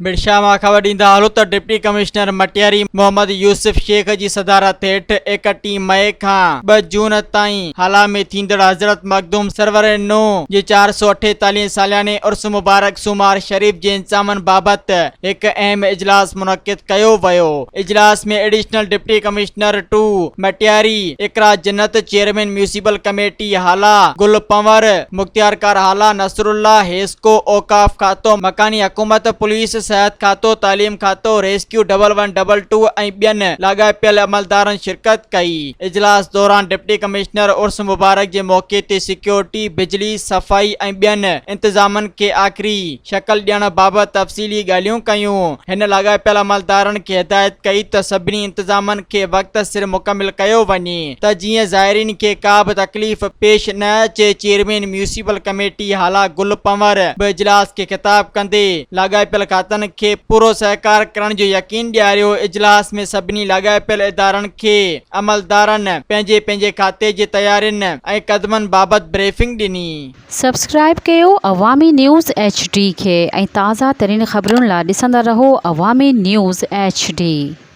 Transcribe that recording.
مڙشاهه مان خبر ڏيندا هلو ته ڊپٽي ڪمشنر مٽياري محمد يوسف شيخ جي صدارت هيٺ 31 مئي کان 2 جون تائين هالا ۾ ٿيندڙ حضرت مخدوم سرور نوح جي 448 سالياني عرس مبارڪ سومار شريف جي انتظامن بابت هڪ اهم اجلاس منعقد ڪيو ويو. اجلاس ۾ additional deputy commissioner two Matiari Iqra Jannat, chairman municipal committee Hala Gul Panhwar, مختيارڪار هالا نصرالله، حيسڪو، اوقاف کاتو، مڪاني حڪومت، پوليس، صحت کاتو، تعليم کاتو، rescue double one double two ۽ ٻين لاڳاپيل عملدارن شرڪت ڪئي. اجلاس دوران ڊپٽي ڪمشنر عرس مبارڪ جي موقعي تي سيڪيورٽي، بجلي، صفائي ۽ ٻين انتظامن کي آخري شڪل ڏيڻ بابت تفصيلي ڳالهيون ڪيون. هن لاڳاپيل عملدارن کي هدايت ڪئي ته سڀني انتظامن کي وقت سر مڪمل ڪيو وڃي ته جيئن زائرين کي ڪا به تڪليف پيش نه اچي. چيئرمين ميونسپل ڪميٽي هالا گل پنور به اجلاس کي خطاب ڪندي لاڳاپيل کاتن کي پورو سهڪار ڪرڻ جو يقين ڏياريو. اجلاس ۾ سڀني لاڳاپيل ادارن کي عملدارن پنهنجي پنهنجي کاتي جي تيارين ۽ قدمن بابت بريفنگ ڏني. سبسڪرائيب ڪيو عوامي نيوز ايڇ ڊي کي ۽ تازه ترين خبرن لا ڏسندا رهو عوامي نيوز ايڇ ڊي.